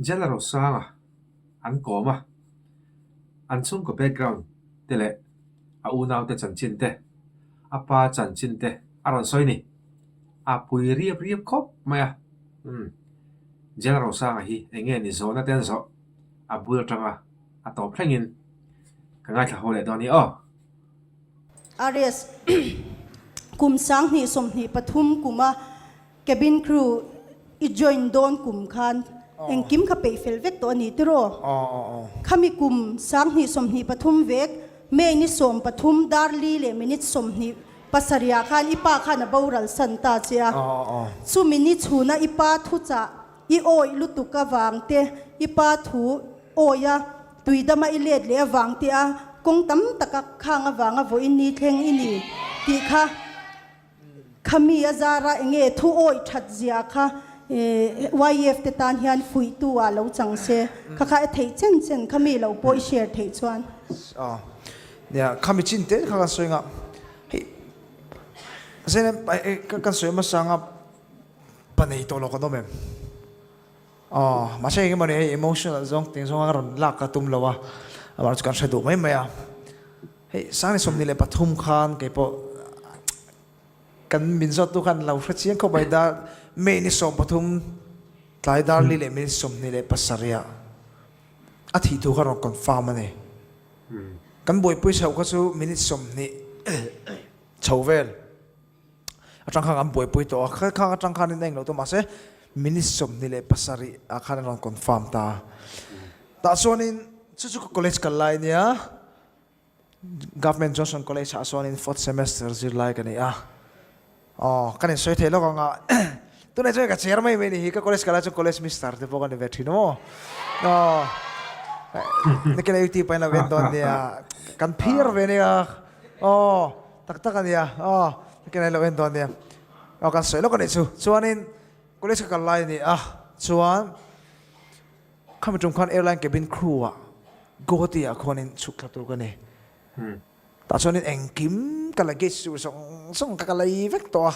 Jela Rosanga an kawm a, an chhungkaw background te leh a unaute chanchin te, a pa chanchin te a rawn sawi ni. A pui riap riap khawp mai a, umm Jela Rosanga hi eng nge ni zawhna te an zawh a bul atanga a tawp thlengin ka ngaithla haw leh dawn a ni aw. RS, Kum 2023 kuma cabin crew i join dawn kum khan engkim kha peih fel vek tawh a ni tiraw? Khami kum 2023 vek May ni 13 dar li leh minute 27 ah khan i pa khan a boral san ta che a. Chumi ni chhuna i pa thuchah I awih lutuk avang te, i pa thu awih a, tuidama i let leh avang te a, kawng tam taka khang avanga vawiin ni thleng i ni tih kha kha mi a zara enge thu awih that zia kha YF te tan hian fuihtu ah lo chang se, kha kha e theih chen chen kha mi lo pawh i share theih chuan. Aw nia, kha mi chin te kha kan sawi nga, hei Zainab kan sawi hmasa anga Pa nei tawh lo kan awm em? Aw, mahse eng emaw ni hei emotional zawng ting zawnga rawn lak ka tum lo a, amah chu kan hre duh mai mai a. Hei Sangni 23 khan kei pawh kan min zawttu khan lo hre chiang khawp mai dar May ni 13 tlai dar li leh minute 27 ah a thih thu kha rawn confirm a ni. Kan buaipui chhoh kha chu minute 20 chho vel. Atang khan an buaipui tawh a, kha khang atang khanin a englo tawh mahse minute 27 ah khan a rawn confirm ta a. Tah chuanin chu chu ka college kal lai ania, Government Johnson College ah chuanin fourth semester zirlai ka nei a. Aw ka insawi thei lawk ang a, tunah chuan ka chair mai mai ni hi, ka college kal lai chuan college mister te pawh ka ni ve thin maw. Aw nikin a UT pahin lo en dawn nia, kan phir ve nia, aw. Tak tak a nia aw, ka lo en dawn nia. Aw kan sawi lawk a nih chu. Chuanin college ka kal lai a ni a, chuan khami tum khan airline cabin crew ah Guwahati ah khuanin chhuk thla tur ka ni. Tah chuanin engkim ka luggage tur zawng zawng ka ka lei vek tawh a,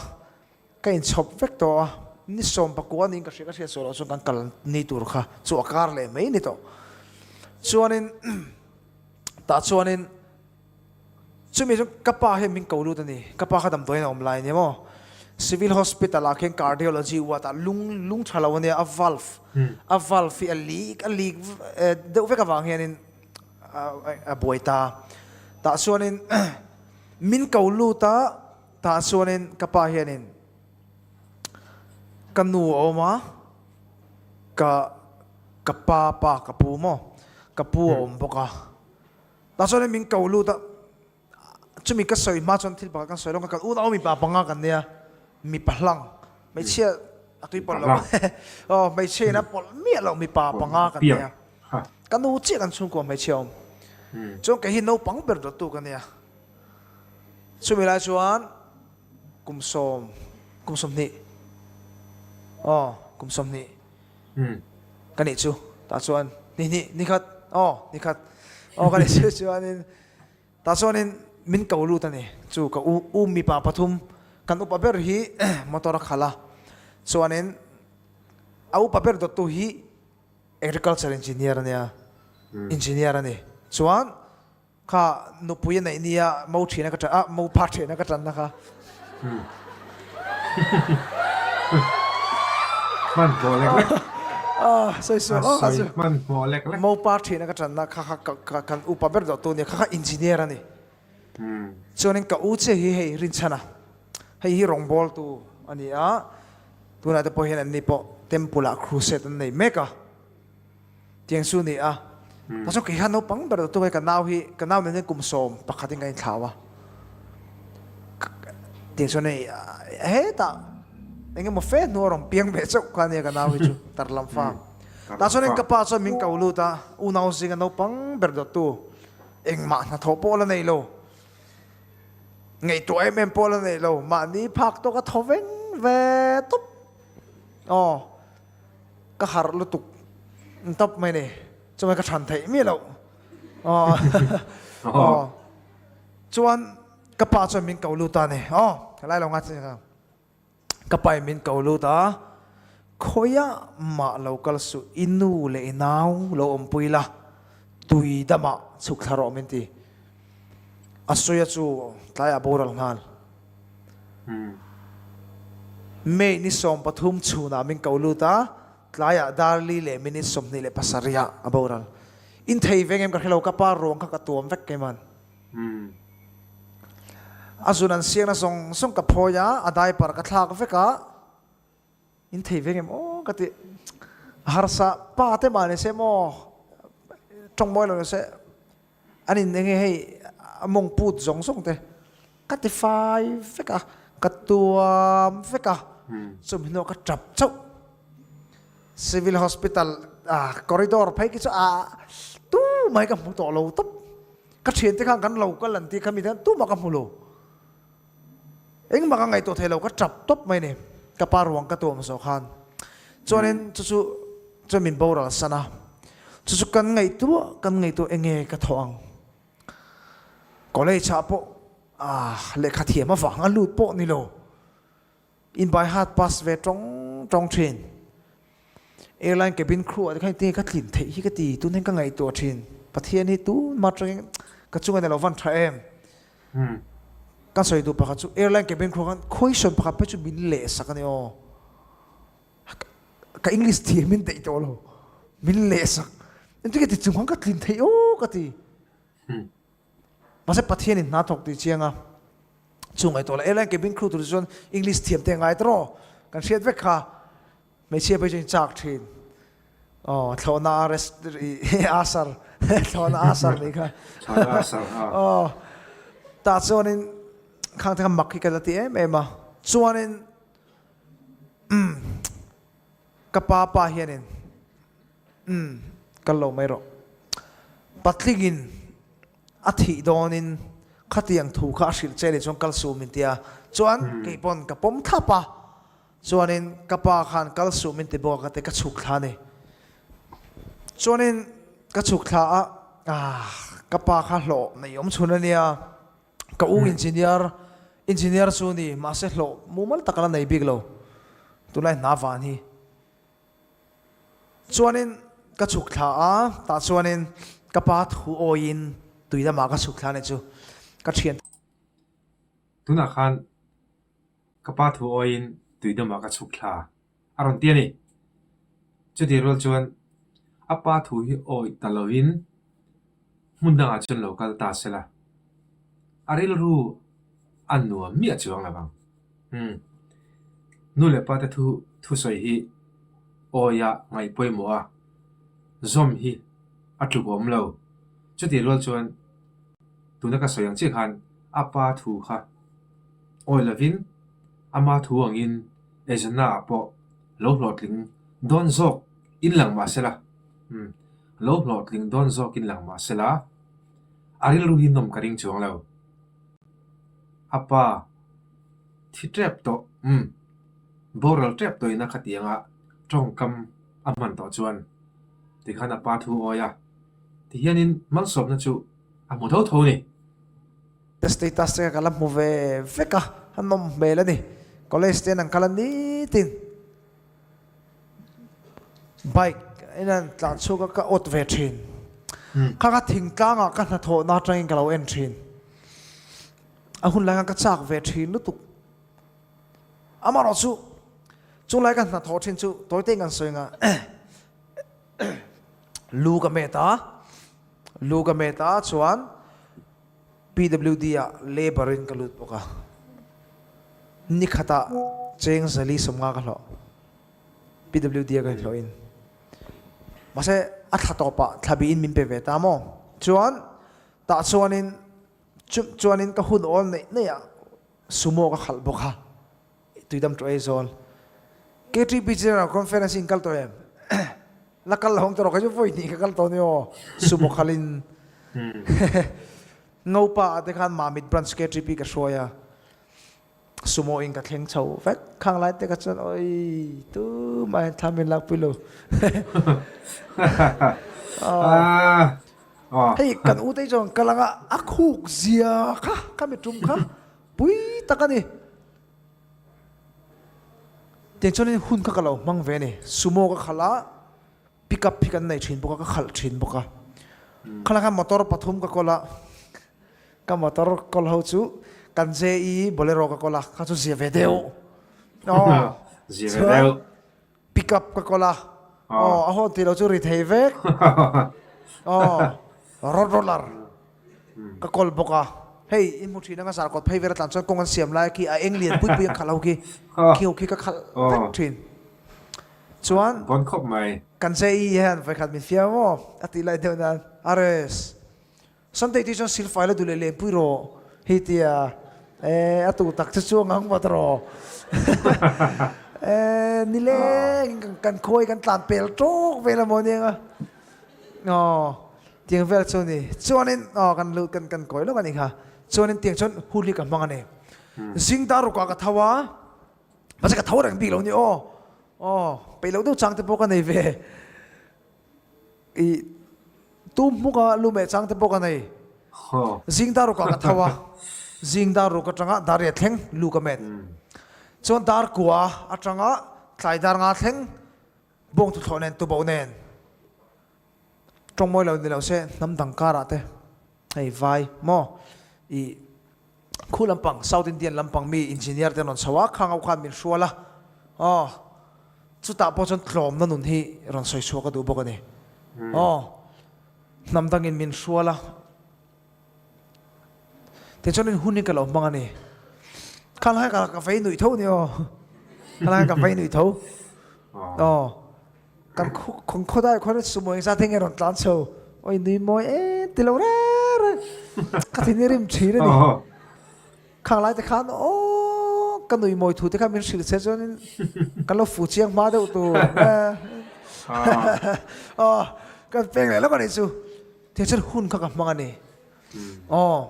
ka inchhawp vek tawh a, ni 19 niin ka hria ka hriat sual loh chuan kan kal ni tur kha chu a kar leh mai ni tawh. Chuanin tah chuanin. Chumi chu ka pa hian min ko lut a ni. Ka pa kha damdawiin a awm lai a ni maw? Civil Hospital ah khian Cardiology ward ah lung lung tha lo a nia, a valve a valve hi a leak a leak deuh vek avang hianin a buai ta. Tah chuanin min ko lut a, tah chuanin ka pa hianin ka nu a awm a, ka ka pa pa ka pu maw? Ka pu a awm bawk a. Tah chuan min ko lut a, chumi ka sawi hma chuan thil pakhat kan sawi lawk a, kan unau mipa panga kan nia, mipa hlang, hmeichhia a tui pawlh lo, aw hmeichhia in a pawlh miah loh mipa panga kan nia, ka nu chiah kan chhungkua hmeichhia awm, chuan kei hi naupang ber dawttu ka nia, chumi lai chuan kum sawm, kum 20, aw kum 20. Ka nih chu tah chuan ni hnih ni khat aw ni khat aw ka nih chu chuanin tah chuanin min ko lut a ni chu ka u u mipa pathum kan upa ber hi motor a khalh a chuanin a upa ber dawttu hi agriculture engineer a nia engineer a ni chuan Kha nupui a neih nia mo ṭhian a ka ṭan a, mo pa ṭhian a ka ṭanna kha. Hmanhmawh lek lek. Ah, sawi sual awk a chu. Hmanhmawh lek lek. Mo pa ṭhian a ka ṭanna kha kha ka kan upa ber dawh tu nia, kha kha engineer a ni. Chuanin ka u che hi hei Rinchhana, hei hi rawngbawltu a ni a, tunah te pawh hian anni pawh temple ah crusade an nei mek a. Tiang chu ni a. Ta chuan kei hian naupang ber tu ka nau hi ka nau nen hian kum 11 in kan inthlau a. Tiang chuan hei hetah eng emaw fe hnu a rawn piang ve chauh kha ania ka nau hi chu tar lam fa. Tah chuan ka pa chuan min ko lut a, unau zinga naupang ber dawttu engmah hnathawh pawh la nei lo, ngaihtuah em em pawh la nei lo, mahni phak tawk a thaw veng ve tawp. Aw. Ka harh lutuk tawp mai ni, chumai ka chhan theih miah loh. Aw chuan ka pa chuan min ko lut a ni. Aw helai lo ngai ka pa in min ko lut a. Khawiah mah lo kal suh, i nu leh i nau lo awmpui la, tui damah chhuk thla rawh min ti. A sawi a chu tlaiah boral nghal. May ni 13 chhunah min ko lut a, tlaiah darli leh minute 27 ah a boral. In thei veng em ka hre lo, ka pa ruang kha ka tuam vek keiman. A zun an siakna zawng zawng ka phawi a, a diaper ka thlak vek a. In thei veng em aw ka ti. A harsa pa te mah ni se maw tawng mawi lo ni se an in enge hei a mawng put zawng zawng te ka ti fai vek a, ka tuam vek a, chumi hnuah ka tap chauh. Civil Hospital ah corridor phei khi chu a tu mai ka hmu tawh lo tawp. Ka thiante khan kan lo kal an tih kha mi te khan tumah ka hmu lo. Engmah ka ngaihtuah thei lo, ka tap tawp mai ni. Ka pa ruang ka tuam zawh khan. Chuanin chu chu chuan min boral san a. Chu chu kan ngaihtuah kan ngaihtuah enge ka thawh ang. College ah pawh ah lehkha thiam avang a lut pawh ni lo. In by heart pass ve tawng tawng thin. Airline cabin crew ah te khan tinge ka tlin theih hi ka ti tun hian ka ngaihtuah thin. Pathian hi tunma atangin ka chunga ni lo van tha em. Ka sawi duh pakhat chu airline cabin crew khan question pakhat phei chu min leh sak a ni aw. Ka English thiam in daih tawh lo. Min leh sak. Engtin nge ti chung khan ka tlin theih aw ka ti. Mahse Pathian in hna thawk tih chiang a. Chu ngaihtuah la airline cabin crew tur chuan English thiam te ngai tawh kan hriat vek kha hmeichhia phei chu in chak thin aw thlawhna a rest asar thlawhna asar nih kha aw tah chuanin khang te kha mak hi ka la ti em em a chuanin ka pa pa hianin umm kal lo mai rawh patlingin A thih dawnin khatiang thu kha a hrilh che leh chuan kal suh min ti a, chuan kei pawn ka pawm thlap a, chuanin ka pa khan kal suh min ti bawk a ka ti ka chhuk thla a ni. Chuanin ka chhuk thla a, ah ka pa kha hlawh nei awm chhun a nia, ka u engineer, engineer chu ni mahse hlawh mumal tak a la nei bik lo, tunlai hna van hi. Chuanin ka chhuk thla a, tah chuanin ka pa thu awiin tui lamah ka chhuk thla a ni chu ka thian. Tunah khan ka pa thu awiin tui lamah ka chhuk thla a rawn ti a ni. Chutih rual chuan a pa thu hi awi ta lovin hmun dangah chuan lo kal ta se la, a rilru a nuam miah chuang lo vang. Umm. Nu leh pa te thu thusawi hi awia ngaih pawimawh a, zawm hi a tluk awm lo. Chutih rual chuan tuna ka sawi ang chiah khan a pa thu kha awi lovin ama thu angin eizawnna ah pawh lo hlawhtling dawn zawk in lang mah se la. Umm. Lo hlawhtling dawn zawk in lang mah se la, a rilru hi nawm ka ring chuang lo. A pa thi tep tawh, umm, boral tep tawh ina khatianga tawngkam a hman tawh chuan tikhan a pa thu awi a, tihianin malsawmna chu a hmu tho tho a ni. Ka status te kha ka la hmu ve vek a, a nawm hmel a ni. College te an kal a nitin. Bike in an tlan chhuak a ka awt ve thin. Kha ka thingtlang ah ka hnathawh na atangin ka lo en thin. A hun lai khan ka chak ve thin lutuk. Amaherawh chu chulai ka hnathawh thin chu tawi te in kan sawi nga lu ka met a, lu ka met a chuan PWD ah labour in ka lut bawk a, nikhatah cheng zali 50 ka hlawh PWD a ka inhlawh in. Mahse a thla tawpah thla bih in min pe ve ta maw? Chuan tah chuanin chuanin ka hun awl neih neih ah sumo ka khalh bawk a. Tuidam tawh ei zawl. KTP General Conference in kal tawh em? La kal lo ang tawh rawh kei chu vawi hnih ka kal tawh ni aw. Sumo khalin Ngopa ah te khan Mamit branch KTP ka hruai a. Sumo in ka thleng chho vek. Khang lai te ka chuan oi tumah hian thla min lakpui lo. Hei kan u te hi chuan kal anga a khuk zia kha ka mi tum kha pui tak a ni. Tiang chuanin hun kha ka lo hmang ve a ni. Sumo ka khalh a, pick up hi kan nei thin bawk a, ka khalh thin bawk a. Khalai khan motor pathum ka kawl a, ka motor kawl ho chu kan JE Bolero ka kawl a, kha chu zia ve deuh. Aw, Zia ve deuh. Pick up ka kawl a, aw a hawn tih lo chu ri thei vek. Aw, road roller ka kawl bawk a. Hei in hmu thin anga zarkawt phei vel a tlan chuan kawng an siam lai khi a eng lian pui pui an khalh ho khi, khi ho khi ka khalh vek thin. Chuan Bon khawp mai. Kan JE hian vawikhat min fiam maw a tih lai deuh nan RS. Sunday tih chuan silfai la duh leh lenpui rawh hei tia eh a tu tak chu chuang ang vat rawh eh nileng in kan khawi kan tlan pel tawk vel a maw nia nga aw tiang vel chu ni chuanin aw kan lut kan kan kawi lawk a nih kha chuanin tiang chuan hun hi ka hmang a ni zing dar rukah ka tho a mahse ka tho reng bik lo ni aw aw peih loh deuh chang te pawh ka nei ve. I tum hmuk a lu meh chang te pawh ka nei. Zing dar ruk ah ka tho a, zing dar ruk atanga dar riat thleng lu ka met. Chuan dar kua atanga tlai dar nga thleng bawng tuthlawh nen tuboh nen tawngmawi lo ni lo se hnam dang karah te hei vai maw i khu lampang South Indian lampang mi engineer te an rawn chho a, khang ho khan min hrual a, aw chutah pawh chuan tlawmna nun hi rawn sawi chhuak a duh bawk a ni, aw hnam dangin min hrual a, tichuanin hun hi ka lo hmang a ni, khalai ka ka vei nuih tho a ni aw, khalai ka vei nuih tho, aw. Kan khaw khawdai khuan sumo engzat hi nge rawn tlan chho awi nui mawi em ti lo reng reng ka thin i rim thin a ni khang lai te khan aw ka nui mawi thu te khan min hrilh che chuanin kan lo fu chiang hma deuh tur aw kan peng leh lawk a nih chu tiang chuan hun kha ka hmang a ni aw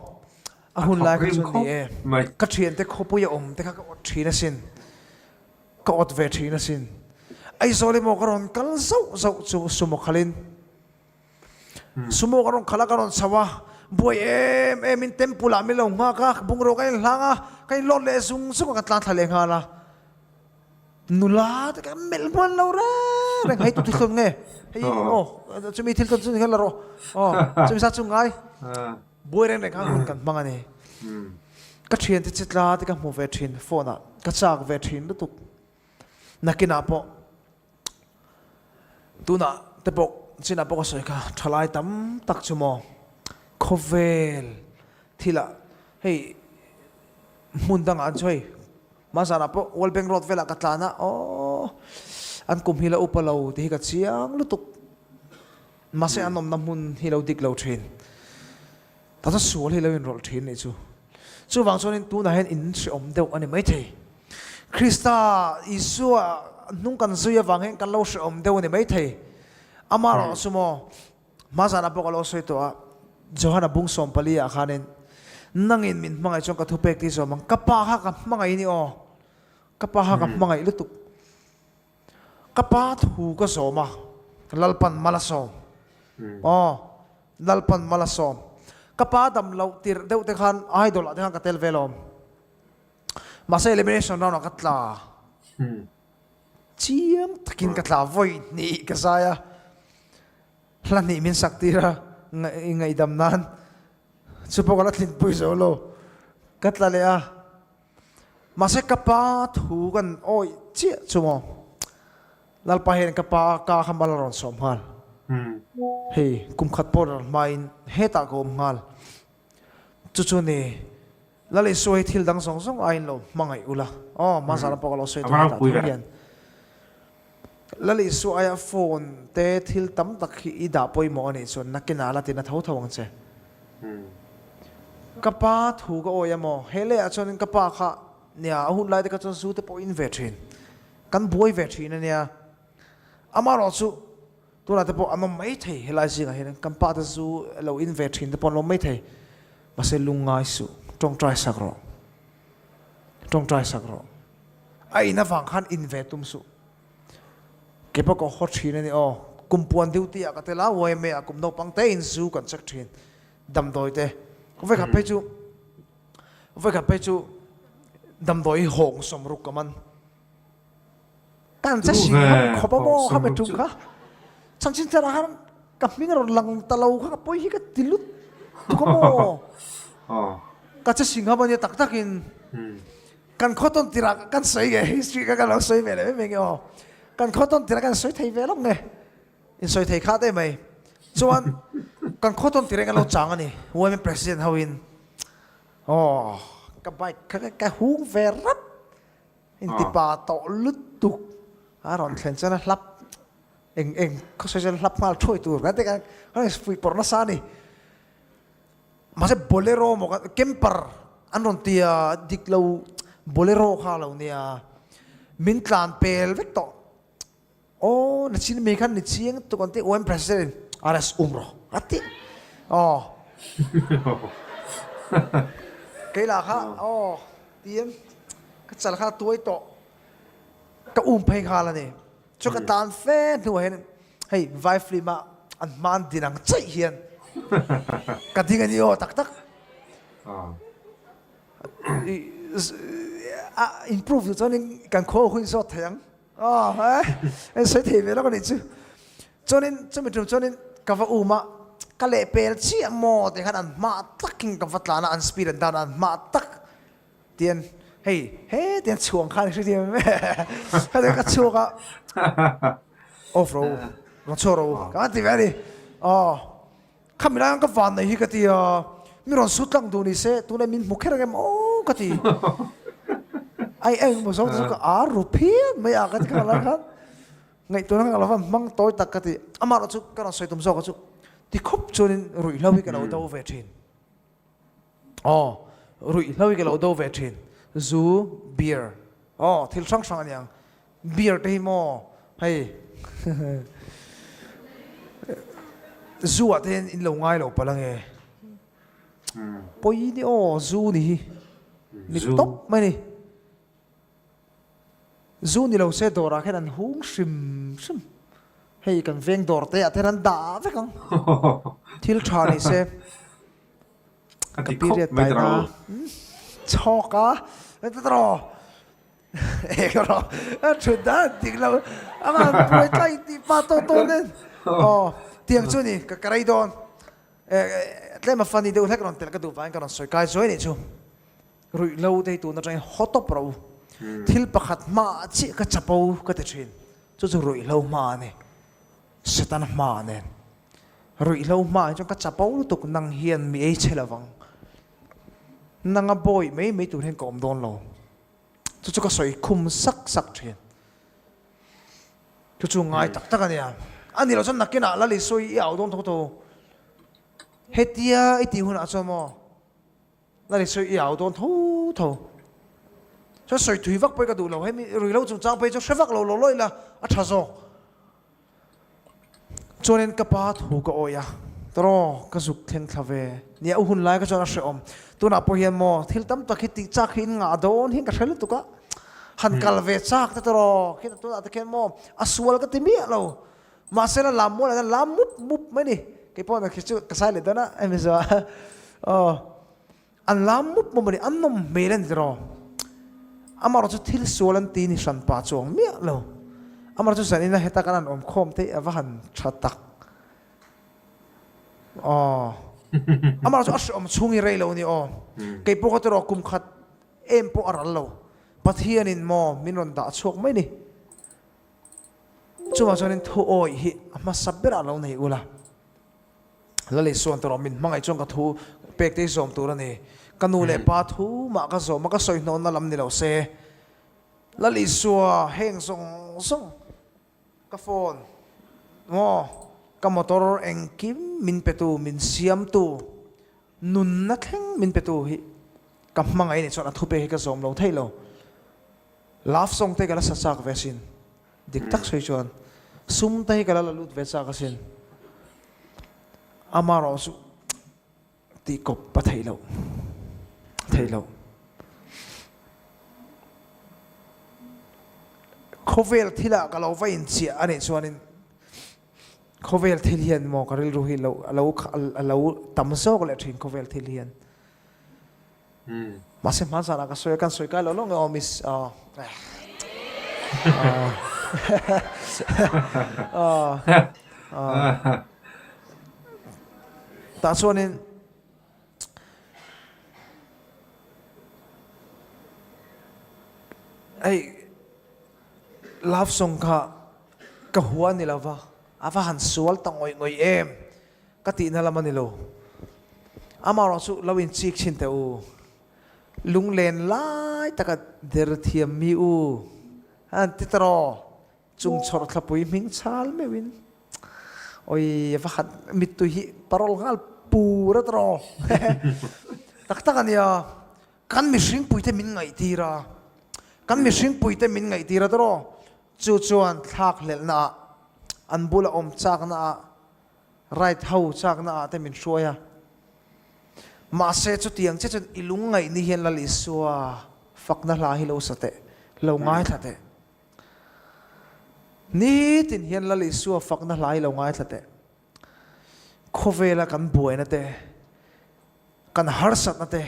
a hun lai kha chuan ni e ka thiante khawpui a awm te kha ka awt thin asin. Ka awt ve thin asin. Aizawl emaw ka rawn kal zauh zauh chu sumo khalin sumo ka rawn khalh a, ka rawn chho a, buai em em in temple ah min lo nghak a, bungraw ka inhlang a, ka inlawt leh zung zung a, ka tlan thla leh nghal a. Nula te ka melh hman lo reng reng, hei tu thil thawn nge? Hei aw chumi thil thawn chu ni kha la rawh, aw chumi zat chu ngai. Buai reng reng khan hun kan hmang a ni. Ka thiante che tla te ka hmu ve thin phone ah ka chak ve thin lutuk. Nakinah pawh tunah te pawh chinah pawh ka sawi kha thalai tam tak chu maw khawvel thilah hei hmun dangah an chu hei hmazanah pawh World Bank Road velah ka tlan a aw an kum hi la upa lo tih hi ka chiang lutuk. Mahse an awmna hmun hi lo dik lo thin. Ta chu sual hi lo inrawlh thin nih chu. Chuvang chuanin tunah hian in hreawm deuh a ni maithei. Krista Isua hnung kan zui avang hian kan lo hreawm deuh a ni maithei. Amaherawh chu maw, hma zanah pawh ka lo sawi tawh a, Johana bung 14 ah khanin, Nangin min hmangaih chuan ka thupek tih zawm ang, ka pa kha ka hmangaih ni aw, ka pa kha ka hmangaih lutuk. Ka pa thu ka zawm a, Lalpan mal a sawm. Aw, Lalpan mal a sawm. Ka pa dam loh tirh deuh te khan Idol ah te khan ka tel ve lawm. Mahse elimination round ah ka tla. Chiang takin ka tla vawi hnih ka zai a, hla hnih min sak tir a, ngaihdam nan chu pawh ka la tlinpui zo lo. Ka tla leh a. Mahse ka pa thu kan awih chiah chu maw Lalpa hian ka pa ka kha mal a rawn sawm nghal. Hei kum khat pawh rawn hmain hetah ka awm nghal. Chu chu ni Lal Isua hi thil dang zawng zawng aiin lo hmangaih ula. Aw hma zan pawh ka lo sawi tawh hetah tho hian. Lal Isua aia phone te thil tam tak hi i dah pawimawh a nih chuan nakinah la tina tho tho ang che. Ka pa thu ka awi a maw? He lehah chuanin ka pa kha nia a hun lai te kha chuan zu te pawh in ve thin. Kan buai ve thin a nia. Amaherawh chu tunah te pawh an awm mai thei helai zingah hian kan pa te zu lo in ve thin te pawh an awm mai thei. Mahse lungngai suh, tawngtai sak rawh. Tawngtai sak rawh. A in avang khan in ve tum suh. Kei pawh ka haw thin a ni aw. Kum puan duty ah ka tel a, YMA ah kum naupang te in zu kan check thin. Damdawi te. Vawikhat phei chu, vawikhat phei chu damdawi hi hawng sawmruk ka man. Kan che hring ngam khawp a maw kha mi tum kha. Chanchin thar ah khan ka hming a rawn lang ta lo kha ka pawi hi ka ti lut tuk a maw. Ka che hring ngam a nia tak tak in. Kan khaw tawn tirah kan sawi nge history kha kan lo sawi ve leh mai mai nge aw. Kan khaw tawn tirah kan sawi thei ve lawk nge. In sawi thei kha te mai. Chuan kan khaw tawn tirah kan lo chang a ni YMA president ho in. Aw ka bike kha ka hung ve rap. Intipa tawh lutuk a rawn thlen chuan a hlap eng eng khaw sawi chuan hlap nghal thuai tur kan ti khan kan infuih pawrh nasa a ni. Mahse bolero maw kan camper an rawn ti a dik lo bolero kha a lo nia min tlan pel vek tawh. Aw na chin mi khan ni chiang tuk an ti UM president in RS um rawh a ti aw kei lah kha aw tiin ka chal kha tuai tawh ka um phei nghal a ni chu ka tan fe hnuah hian hei vai film ah an hman din ang chaih hian ka ding a ni aw tak tak a improve duh chuan in kan khaw hun zawt thei ang. Aw he en sawi thei ve lawk a nih chu. Chuanin chumi tum chuanin ka va um a, ka leh pel chiah maw tih khan an hma takin ka va tlan a, an speed an dan a, an hma tak tian hei he tian chhuang khan i hre thiam em heti ka chhuak a, off ro rawn chhuak ro ka han ti ve a ni. Aw. Khami lai ang ka van nei hi ka ti a, mi rawn su tlang duh ni se, tunah min hmu kher ang em aw ka ti. Ai eng maw zawng te chu ka ar ru phian mai a ka ti kha lai khan ngaihtuahna kha ka lo van hmang tawi tak ka ti. Amaherawh chu ka rawn sawi tum zawk a chu ti khawp chuanin ruihhlo hi ka lo do ve thin. Aw, ruihhlo hi ka lo do ve thin. Zu, beer, aw thil hrang hrang a niang. Beer te hi maw hei zu ah te hian in lo ngai lo palh ange. Pawi ni aw zu ni hi ni tawp mai ni. Zu ni lo se dawr ah khian an hung hrim hrim. Hei kan veng dawr te ah te hian an dah vek ang. Thil tha ni se. Ka period taina chhawk a. Eng rawh a thut dan dik lo a van buai tlai tih pa tawh tawh nen aw tiang chu ni ka ka rei dawn tlem a funny deuh hlek rawn telh ka duh vangin ka rawn sawi kai zuai nih chu ruih lo te hi tun atangin haw tawp rawh u thil pakhat hma chiah ka chapo ka ti thin chu chu ruih lo hma a ni Satan hma nen ruih lo hma ah chuan ka chapo lutuk nang hian mi ei chhe lovang nanga bawi mai mai tur hian ka awm dawn lo. Chu chu ka sawi khum sak sak thin. Chu chu ngai tak tak a nia. A ni lo chuan nakinah Lal Isua i au dawn tho tho. Hetia i tih hunah chuan maw Lal Isua i au dawn tho tho. Chuan sawi thui vak pawh ka duh lo. Hemi ruihhlo chungchang phei chu hre vak lo lo lawih la a tha zawk. Chuanin ka pa thu ka awih a, tawraw ka zuk thleng thla ve. Nia u hun lai ka chuan a hrehawm. Tunah pawh hian maw thil tam tak hi tih chak hi in ngah dawn hian ka hre lutuk a, han kal ve chak te tawraw khian tunah te khian maw a sual ka ti miah lo. Mahse la lam mual ah hian lam mup mup mai ni. Kei pawh khi chu ka sai leh dawn a hemi zawh ah aw. An lam mup mup a ni, an nawm hmel a ni tiraw? Amaherawh chu thil sual an ti ni hran pah chuang miah lo. Amaherawh chu zanina heta kan han awm khawm te hi a va han tha tak. Aw. Amaherawh chu a hrehawm chhung hi rei lo a ni aw. Kei pawh ka tiraw kum khat em pawh a ral lo. Pathianin maw min rawn dah chhuak mai ni. Chuvang chuanin thuawih hi a hmasa berah lo nei ula. La lei sawn tawh rawh, min hmangaih chuan ka thu pek te hi zawm tur a ni. Ka nu leh pa thu mah ka zawm a, ka sawi hnawnna lam ni lo se. La lei sua heng zawng zawng ka phone maw, ka motor engkim min petu, min siamtu, nunna thleng min petu hi ka hmangaih a nih chuan a thu pek hi ka zawm lo thei lo. Love song te ka la sa chak ve asin. Dik tak sawi chuan sum te hi ka la la lut ve chak asin. Amaherawh chu tih kawp a theih loh, a theih loh. Khawvel thilah ka lo va inchiah a nih chuanin khawvel thil hian maw ka rilru hi lo a lo a lo tam zawk leh thin khawvel thil hian. Mahse hmanzanah ka sawi a, kan sawi kai lo lo nge aw miss aw. Tah chuanin hei love song kha ka hua ni lova a va han sual ta ngawih ngawih em ka tihna lam a ni lo. Amaherawh chu lo inchik thin teh u. Lunglen lai taka der thiam mi u an ti ta raw. Chung chhawrh thlapui hming chhal meuhin oi va khat mittui hi parol nghal pur a ta raw. Tak tak a nia, kan mihring puite min ngaihtir a, kan mihring puite min ngaihtir a ta raw. Chu chuan thlak hlelhna ah, an bula awm chakna ah, Right ho chakna ah te min hruai a. Mahse chutiang che chuan i lungngaih ni hian Lal Isua fakna hla hi lo sa teh, lo ngaithla teh. Nitin hian Lal Isua fakna hla hi lo ngaithla teh. Khawvela kan buaina te, kan harsatna te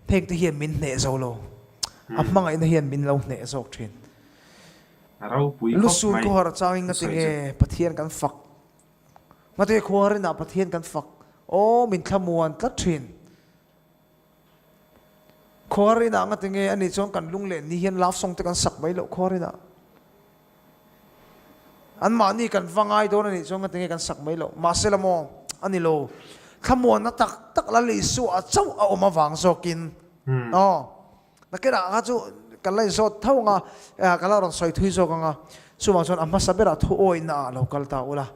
heng te hian min hneh zo lo. A hmangaihna hian min lo hneh zawk thin. Lusun khawhar changin nga tinge Pathian kan fak Ngate khuarinah Pathian kan fak aw min thlamuan tlat thin. Khuarinah ngate nge ani chuan kan lung leh ni hian love song te kan sak mai loh khuarinah. An mahni kan va ngai dawn anih chuan ngate nge kan sak mai loh. Mahse la maw ani lo. Thlamuanna tak tak Lal Isua chauh a awm avang zawkin aw. Nakinah kha chu kan la inzawt tho ang a, ka la rawn sawi thui zawk ang a, chuvang chuan a hmasa berah thu awihna ah lo kal ta ula,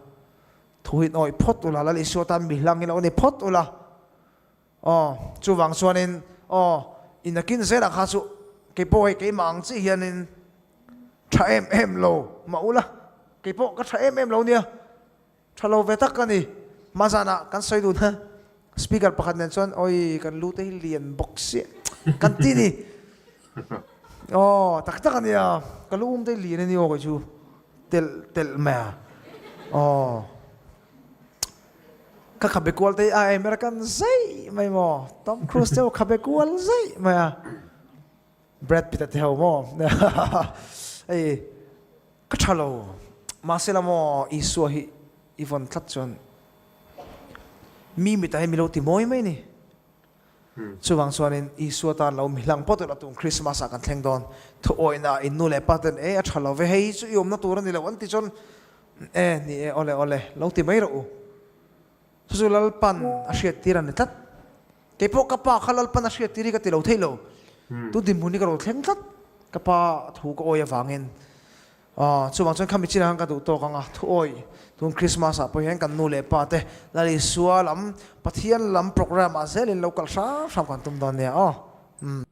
thu in awih phawt ula, Lal Isua tan mi hlangin lo ni phawt ula, aw chuvang chuanin aw i nakin zelah kha chu keipawh hei keimah ang chiah hianin tha em em lo mah ula, keipawh ka tha em em lo nia. Tha lo ve tak a ni. Hma zanah kan sawi dun a, speaker pakhat nen chuan awi kan lu te hi lian bawk sia kan ti ni. Aw tak tak a nia, ka lu um te hi lian a ni aw kei chu telh telh mai a. Aw ka khabe kual te hi a American zaih mai maw, Tom Cruise te pawh khabe kual zaih mai a. Brad Pitt a ti ho maw hei ka tha lo mahse la maw Isua hi i vawn tlat chuan mi mitah hi mi lo ti mawi mai ni chuvang chuanin Isua tan lo mi hlang pawh tawh tun Christmas ah kan thleng dawn thu awihna ah in nu leh pa ten e a tha lo ve hei chu i awmna tur a ni lo an ti chuan e ni e awle awle lo ti mai rawh u chu chu Lalpan a hriat tir a ni tlat. Kei pawh ka pa kha Lalpan a hriat tir hi ka ti lo thei lo. Tun dinhmun hi ka lo thleng tlat. Ka pa thu ka awi avangin. Aw, chuvang chuan khami chinah khan ka duh tawk ang a, thu awi. Tun Christmas ah pawh hian kan nu leh pa te Lal Isua lam, Pathian lam program ah zelin lo kalh hram hram kan tum dawn nia aw. Umm.